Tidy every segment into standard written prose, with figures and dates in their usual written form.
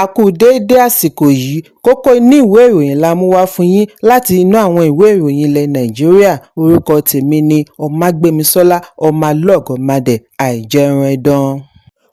A kú déédé àsìkò yìí. Kókó inú ìwé ìròyìn la mú wá fún yín láti inú àwọn ìwé ìròyìn ilẹ̀ Nàìjíríà. Orúkọ tèmi ni Ọmágbémisọ́lá Ọmọlọ́gọ̀mádé Àìjẹunẹdàn.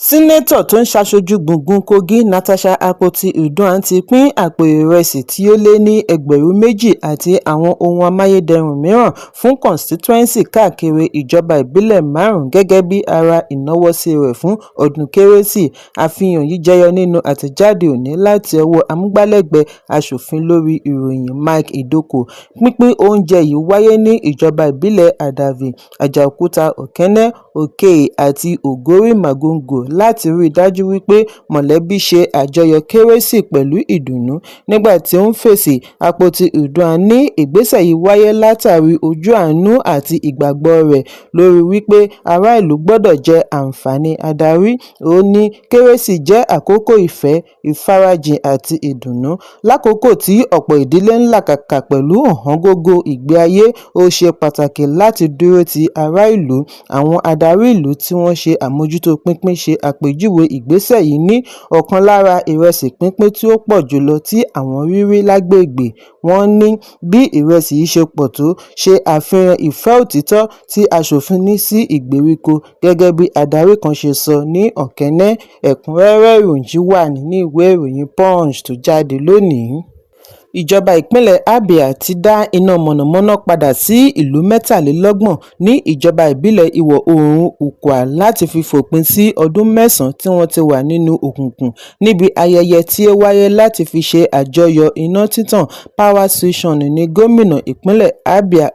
Seneto tó ń ṣaṣojú gbùngbùn Kogi, Natasha Akpoti-Uduaghan, ti pín àpò ìrẹsì tí ó lé ní 2,000 àti àwọn ohun amáyédẹrùn mìíràn fún kọ́ńsítúwẹ́ǹsì káàkiri ìjọba ìbílẹ̀ márùn-ún gẹ́gẹ́ bí ara ìnáwọ́sí rẹ̀ fún ọdún Kérésì. Àfihàn yìí jẹyọ nínú àtẹ̀jáde òní láti ọwọ́ amúgbálẹ́gbẹ̀ẹ́ aṣòfin lórí ìròyìn Mike Idoko. Pínpín oúnjẹ yìí wáyé ní ìjọba ìbílẹ̀ Adavi, Àjàòkúta, Okene, Òkè àti Ogori Magongo láti rí i dájú wípé mọ̀lẹ́bí ṣe àjọyọ̀ Kérésì pẹ̀lú ìdùnnú. Nígbà tí ó ń fèsì, Akpoti-Uduaghan ní ìgbésẹ̀ yìí wáyé látàrí ojú àánú àti ìgbàgbọ́ rẹ̀ lórí wípé ará ìlú gbọ́dọ̀ jẹ àǹfààní adarí. Ó ní Kérésì jẹ́ àkókò ìfẹ́, ìfarajìn àti ìdùnnú. Lákòókò tí ọ̀pọ̀ ìdílé ń làkàkà pẹ̀lú ọ̀wọ́ngógó ìgbé ayé, ó ṣe pàtàkì láti dúró ti ará ìlú. Àwọn adarí ìlú tí wọ́n ṣe àmójútó pínpín ṣe àpèjúwe ìgbésẹ̀ yìí ní ọ̀kan lára ìrẹsì pínpín tí ó pọ̀ jùlọ tí àwọn rí rí lágbègbè. Wọ́n ní bí ìrẹsì yìí ṣe pọ̀ tó ṣe àfihàn ìfẹ́ òtítọ́ tí aṣòfin ní sí ìgbèríko, gẹ́gẹ́ bí adarí kan ṣe sọ ní Okene. Ẹ̀kúnrẹ́rẹ́ ìròyìn yìí wà nínú ìwé ìròyìn Punch tó jáde lónìí. Ìjọba ìpínlẹ̀ Abia ti dá iná mọ̀nàmọ́ná padà sí ìlú 33 ní ìjọba ìbílẹ̀ ìwọ̀-oòrùn Ukwa láti fi fòpin sí ọdún mẹ́sàn-án tí wọ́n ti wà nínú òkùnkùn. Níbi ayẹyẹ tí ó wáyé láti fi ṣe àjọyọ̀ iná títàn Power Switch-On ní gómìnà ìpínlẹ̀ Abia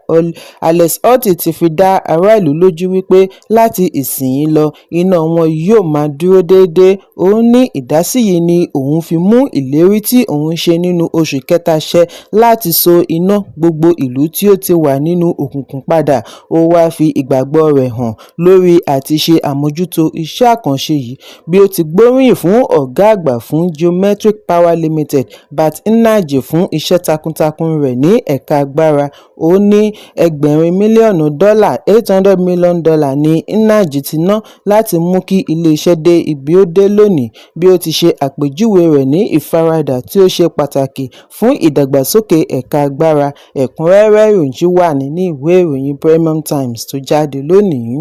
Alex Otti ti fi dá ará ìlú lójú wípé láti ìsinyìí lọ iná wọn yóò máa dúró déédé. Ó ní ìdásí yìí ni òun fi mú ìlérí tí òun ṣe nínú oṣù kẹta ṣẹ láti so iná gbogbo ìlú tí ó ti wà nínú òkùnkùn padà. Ó wáá fi ìgbàgbọ́ rẹ̀ hàn lórí àti ṣe àmójútó iṣẹ́ àkànṣe yìí bí ó ti gbóríyìn fún ọ̀gá àgbà fún Geometric Power Limited, Bart Nnaji, fún iṣẹ́ takuntakun rẹ̀ ní ẹ̀ka agbára. Ó ní 800 mílíọ̀nù dọ́là $800 million ní Nnaji ti ná láti mú kí iléeṣẹ́ dé ibi ó dé lónìí, bí ó ti ṣe àpèjúwe rẹ̀ ní ìfaradà tí ó ṣe pàtàkì fún ìdàgbàsókè ẹ̀ka agbára. Ẹ̀kúnrẹ́rẹ́ ìròyìn yìí wà nínú ìwé ìròyìn Premium Times tó jáde lónìí.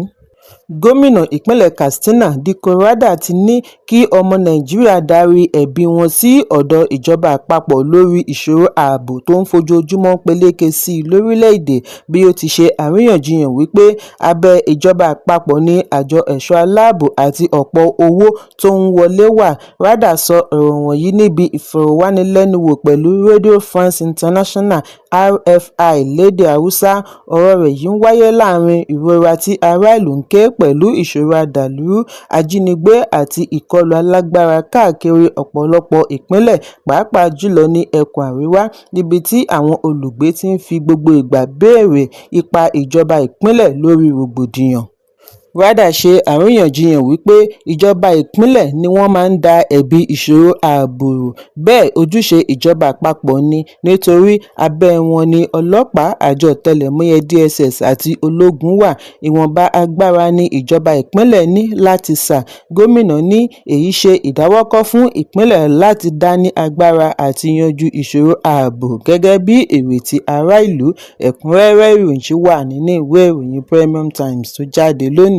Gómìnà ìpínlẹ̀ Katsina, Dikko Radda, ti ní kí ọmọ Nàìjíríà darí ẹ̀bi wọn sí ọ̀dọ̀ ìjọba àpapọ̀ lórí ìṣòro ààbò tó ń fojoojúmọ́ peléke sí i lórílẹ̀-èdè, bí ó ti ṣe àríyànjiyàn wípé abẹ́ ìjọba àpapọ̀ ni àjọ ẹ̀ṣọ́ aláàbò àti ọ̀pọ̀ owó tó ń wọlé wà. Radda sọ ọ̀rọ̀ wọ̀nyí níbi ìfọ̀rọ̀wánilẹ́nuwò pẹ̀lú Radio France International (RFI) lédè Haúsá. Ọ̀rọ̀ rẹ̀ yìí ń wáyé láàrin ìrora tí ará ìlú ń ké pẹ̀lú ìṣòro adàlúrú, ajínigbé àti ìkọlù alágbára káàkiri ọ̀pọ̀lọpọ̀ ìpínlẹ̀, pàápàá jùlọ ní ẹkùn àríwá, níbi tí àwọn olùgbé ti ń fi gbogbo ìgbà béèrè ipa ìjọba ìpínlẹ̀ lórí rògbòdìyàn. Radda ṣe àríyànjiyàn wípé ìjọba ìpínlẹ̀ ni wọ́n máa ń da ẹ̀bi ìṣòro ààbò rù, bẹ́ẹ̀ ojúṣe ìjọba àpapọ̀ ni nítorí abẹ́ wọn ni ọlọ́pàá, àjọ ọ̀tẹlẹ̀múyẹ́ DSS àti ológun wà, ìwọ̀nba agbára ni ìjọba ìpínlẹ̀ ní láti sà. Gómìnà ní èyí ṣe ìdáwọ́kọ̀ fún ìpínlẹ̀ láti dá ní agbára àti yanjú ìṣòro ààbò gẹ́gẹ́ bí ìrètí ará ìlú. Ẹ̀kúnrẹ́rẹ́ ìròyìn yìí wà nínú ìwé ìròyìn Premium Times tó jáde lónìí.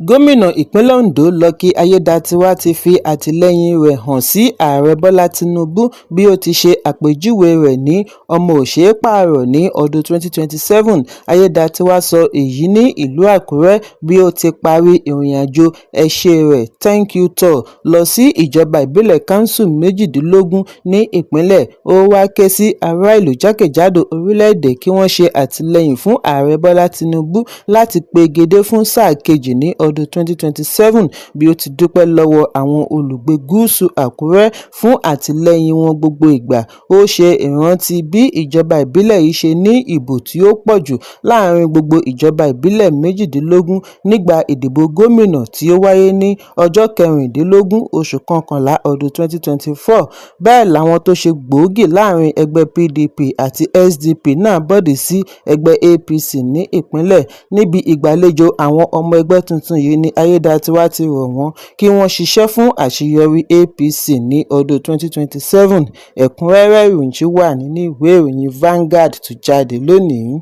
Gómìnà ìpínlẹ̀ Ondo, Lucky Aiyedàatiwá, ti fi àtìlẹ́yìn rẹ̀ hàn sí Ààrẹ Bọ́lá Tinubu bí ó ti ṣe àpèjúwe rẹ̀ ní ọmọ ò-ṣe-é-pààrọ̀ ní ọdún 2027. Aiyedàatiwá sọ èyí ní ìlú Àkúrẹ́ bí ó ti parí ìrìnàjò ẹ ṣé rẹ̀ Thank You Tour lọ sí ìjọba ìbílẹ̀ kánsù 18 ní ìpínlẹ̀. Ó wáá ké sí ará ìlú jákèjádò orílẹ̀-èdè kí wọ́n ṣe àtìlẹ́yìn fún Ààrẹ Bọ́lá Tinubu láti pegedé fún sáà kejì ní ọdún 2027, bí ó ti dúpẹ́ lọ́wọ́ àwọn olùgbé gúúsù Àkúrẹ́ fún àtìlẹ́yìn wọn gbogbo ìgbà. Ó ṣe ìrántí bí ìjọba ìbílẹ̀ yìí ṣe ní ìbò tí ó pọ̀ jù láàrin gbogbo ìjọba ìbílẹ̀ 18 nígbà ìdìbò gómìnà tí ó wáyé ní ọjọ́ 16 oṣù kọkànlá ọdún 2024. Bẹ́ẹ̀ làwọn tó ṣe gbòógì láàrin ẹgbẹ́ PDP àti SDP náà bọ́dìí sí ẹgbẹ́ APC ní ìpínlẹ̀. Níbi ìgbàlejò àwọn ọmọ ẹgbẹ́ tuntun. tuntun yìí ní Aiyedàatiwá ti rọ̀ wọ́n kí wọ́n ṣiṣẹ́ fún àṣeyọrí APC ní ọdún 2027. Ẹ̀kúnrẹ́rẹ́ ìròyìn ṣì wà nínú ìwé ìròyìn Vanguard tó jáde lónìí.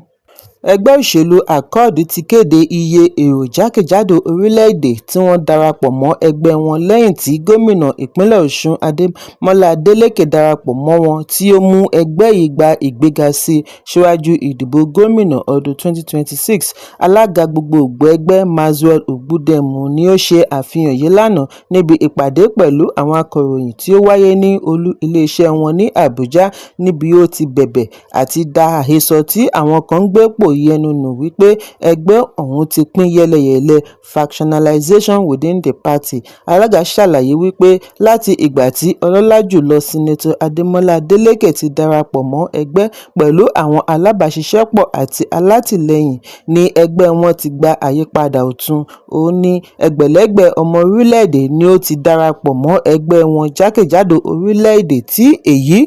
Ẹgbẹ́ òṣèlú Accord ti kéde iye èrò jákèjádò orílẹ̀-èdè tí wọ́n darapọ̀ mọ́ ẹgbẹ́ wọn lẹ́yìn tí gómìnà ìpínlẹ̀ Ọ̀ṣun Adémọlá Adeleke darapọ̀ mọ́ wọn, tí ó mú ẹgbẹ́ yìí gba ìgbéga sí i síwájú ìdìbò gómìnà ọdún 2026. Alága gbogboògbò ẹgbẹ́, Maxwell Ogbudem, ni ó ṣe àfihàn yìí lánàá níbi ìpàdé pẹ̀lú àwọn akọ̀ròyìn tí ó wáyé ní olú iléeṣẹ́ wọn ní Àbújá, níbi ó ti bẹ̀bẹ̀ àti da àhesọ tí àwọn kan ń gbé pòyì ẹnu nù wípé ẹgbẹ́ ọ̀hún ti pín yẹ́lẹyẹ̀lẹ, factionalisation within the party. Alága ṣàlàyé wípé láti ìgbà tí ọlọ́lá jùlọ Senator Adémọlá Adeleke ti darapọ̀ mọ́ ẹgbẹ́ pẹ̀lú àwọn alábàáṣiṣẹ́pọ̀ àti alátìlẹyìn ní ẹgbẹ́ wọn ti gba àyípadà ọ̀tun. Ó ní ẹgbẹ̀lẹ́gbẹ̀ ọmọ orílẹ̀-èdè ni ó ti darapọ̀ mọ́ ẹgbẹ́ wọn jákèjádò orílẹ̀-èdè, tí èyí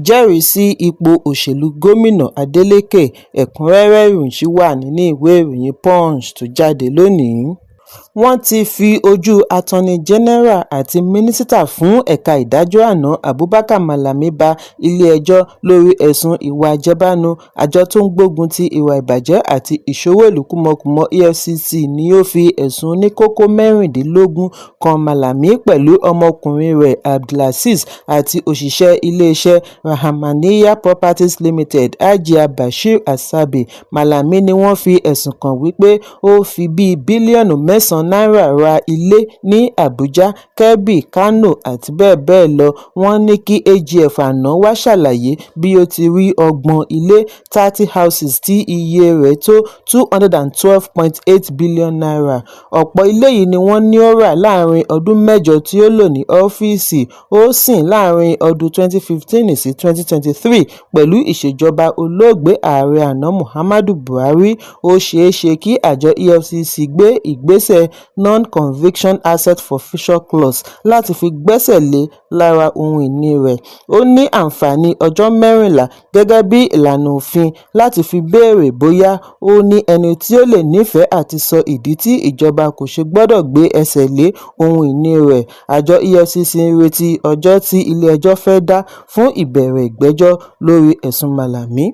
jẹ́rìí sí ipò òṣèlú gómìnà Adeleke. Ẹ̀kúnrẹ́rẹ́ ìròyìn ṣì wà nínú ìwé ìròyìn Punch tó jáde lónìí. Wọ́n ti fi ojú Attorney General àti Mínísítà fún ẹ̀ka ìdájọ́ àná Abubakar Malami bá ilé-ẹjọ́ lórí ẹ̀sùn ìwà àjẹbánu. Àjọ tó ń gbógun ti ìwà ìbàjẹ́ àti ìṣowó-ìlú kúmọkùmọ, EFCC, ni ó fi ẹ̀sùn oníkókó 16 kan Malami pẹ̀lú ọmọkùnrin rẹ̀ Abdulazeez àti òṣìṣẹ́ iléeṣẹ́ Rahmaniya Properties Limited, Hajiya Bashir Asabe. Malami ni wọ́n fi ẹ̀sùn kàn wípé ó fi bíi bílíọ̀nù 9 náírà ra ilé ní Àbújá, Kebbi, Kano àti bẹ́ẹ̀ bẹ́ẹ̀ lọ. Wọ́n ní kí AGF àná wàá ṣàlàyé bí ó ti rí 30 ilé, 30 houses, tí iye rẹ̀ tó ₦212.8 billion. Ọ̀pọ̀ ilé yìí ni wọ́n ní ó rà láàrin ọdún 8 tí ó lò ní ọ́fíìsì ó sìn láàrin ọdún 2015 sí 2023 pẹ̀lú ìṣèjọba olóògbé ààrẹ àná Muhammadu Buhari. Ó ṣeé ṣe kí àjọ EFCC gbé ìgbésẹ̀ non-conviction asset forfeiture clause láti fi gbẹ́sẹ̀ lé lára ohun ìní rẹ̀. Ó ní àǹfààní ọjọ́ 14 gẹ́gẹ́ bí ìlànà òfin láti fi béèrè bóyá ó ní ẹni tí ó lè nífẹ̀ẹ́ àti sọ ìdí tí ìjọba kò ṣe gbọdọ̀ gbé ẹsẹ̀ lé ohun ìní rẹ̀. Àjọ EFCC ń retí ọjọ́ tí ilé-ẹjọ́ fẹ́ẹ́ dá fún ìbẹ̀rẹ̀ ìgbẹ́jọ́ lórí ẹ̀sùn Malami.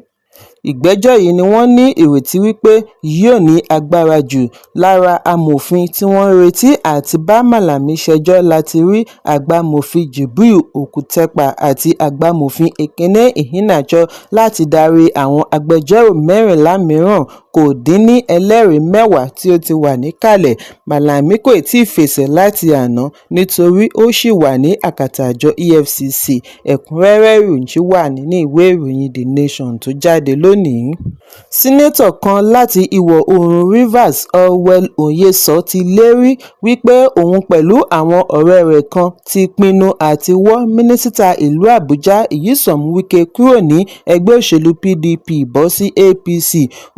Ìgbẹ́jọ́ yìí ni wọ́n ní ìrètí wípé yóò ní agbára jù. Lára amòfin tí wọ́n ń retí àti bá Malami ṣẹjọ́ la ti rí àgbà amòfin Jubril Okutepa àti àgbà amòfin Ekene Iheanacho láti darí àwọn agbẹjọ́rò 14 mìíràn. Kò dín ní ẹlẹ́rìí 10 tí ó ti wà níkàlẹ̀. Malami kò tíì fèsì láti àná nítorí ó ṣì wà ní akátá àjọ EFCC. Ẹ̀kúnrẹ́rẹ́ ìròyìn ṣì wà nínú ìwé ìròyìn The Nation tó jáde lónìí. Sínátọ̀ kan láti ìwọ̀-oòrùn Rivers, Allwell Onyeso, ti lérí wípé òun pẹ̀lú àwọn ọ̀rẹ́ rẹ̀ kan ti pinnu àti wọ́ Mínísítà ìlú Àbújá Nyesom Wike kúrò ní ẹgbẹ́ òṣèlú PDP bọ́ sí APC.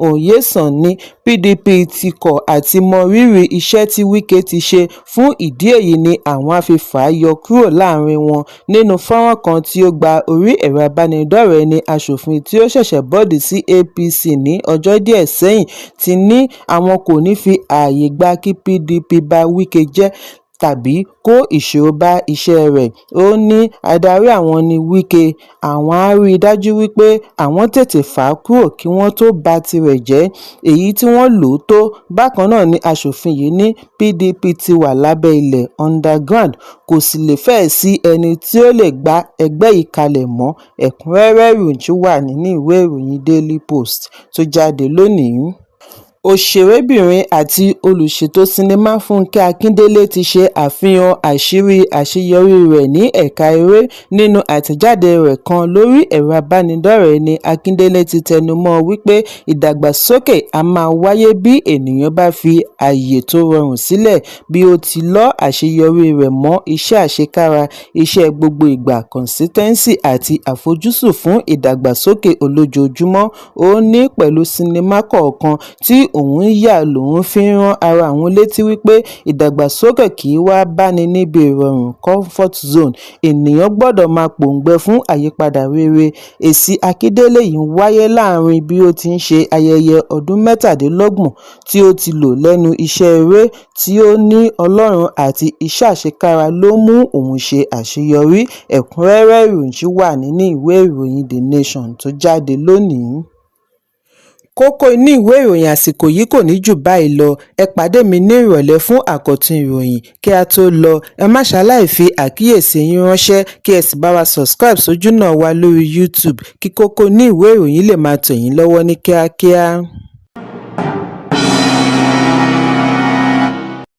Onyeso ní PDP ti kọ̀ àti mọ rírì iṣẹ́ tí Wike ti ṣe, fún ìdí èyí ni àwọn á fi fà á yọ kúrò láàrin wọn. Nínú fọ́nrán kan tí ó gba orí ẹ̀rọ ìbánidọ́rẹ̀ẹ́ ní aṣòfin tí ó ṣẹ̀ṣẹ̀ bọ́ọ̀dì sí APC ní ọjọ́ díẹ̀ sẹ́yìn ti ní àwọn kò ní fi ààyè gba kí PDP ba Wike jẹ́ tàbí kó ìṣòro bá iṣẹ́ rẹ̀. Ó ní adarí àwọn ní Wike, àwọn á rí i dájú wípé àwọn tètè fà á kúrò kí wọ́n tóó ba tirẹ̀ jẹ́, èyí tí wọ́n lò ó tó. Bákan náà ni aṣòfin yìí ní PDP ti wà lábẹ́ ilẹ̀, underground, kò sì lè fẹ́ẹ̀ sí ẹni tí ó lè gba ẹgbẹ́ yìí kalẹ̀ mọ́. Ẹ̀kúnrẹ́rẹ́ ìròyìn ṣì wà nínú ìwé ìròyìn Daily Post tó jáde lónìí. Òṣèrébìnrin àti olùṣètò sinimá Fúnkẹ́ Akíndélé ti ṣe àfihàn àṣírí àṣeyọrí rẹ̀ ní ẹ̀ka eré. Nínú àtẹ̀jáde rẹ̀ kan lórí ẹ̀rọ ìbánidọ́rẹ̀ẹ́ ní Akíndélé ti tẹnu mọ́ ọn wípé ìdàgbàsókè á máa wáyé bí ènìyàn bá fi ààyè tó rọrùn sílẹ̀, bí ó ti lọ àṣeyọrí rẹ̀ mọ́ iṣẹ́ àṣekára, iṣẹ́ gbogbo ìgbà, consistency, àti àfojúsùn fún ìdàgbàsókè olójoojúmọ́. Ó ní pẹ̀lú sinimá kọ̀ọ̀kan tí òun ń yà lòun fi ń rán ara òun létí wípé ìdàgbàsókè kì í wàá bá ní níbi ìrọ̀rùn, comfort zone. Ènìyàn gbọ́dọ̀ máa pòǹgbẹ fún àyípadà rere. Èsì Akíndélé yìí wáyé láàrin bí ó ti ń ṣe ayẹyẹ ọdún 37 tí ó ti lò lẹ́nu iṣẹ́ eré, tí ó ní Ọlọ́run àti iṣẹ́ àṣekára ló mú òun ṣe àṣeyọrí. Ẹ̀kúnrẹ́rẹ́ ìròyìn ṣì wà nínú ìwé ìròyìn The Nation tó jáde lónìí. Kókó inú ìwé ìròyìn àsìkò yìí kò ní jù báyìí lọ. Ẹ pàdé mi ní ìrọ̀lẹ́ fún àkọ́tún ìròyìn. Kí a tó lọ, ẹ má ṣaláì fi àkíyèsí yín ránṣẹ́, kí ẹ sì bá wa subscribe sójúnà wa lórí YouTube kí kókó inú ìwé ìròyìn lè máa tẹ̀ yín lọ́wọ́ ní kíákíá.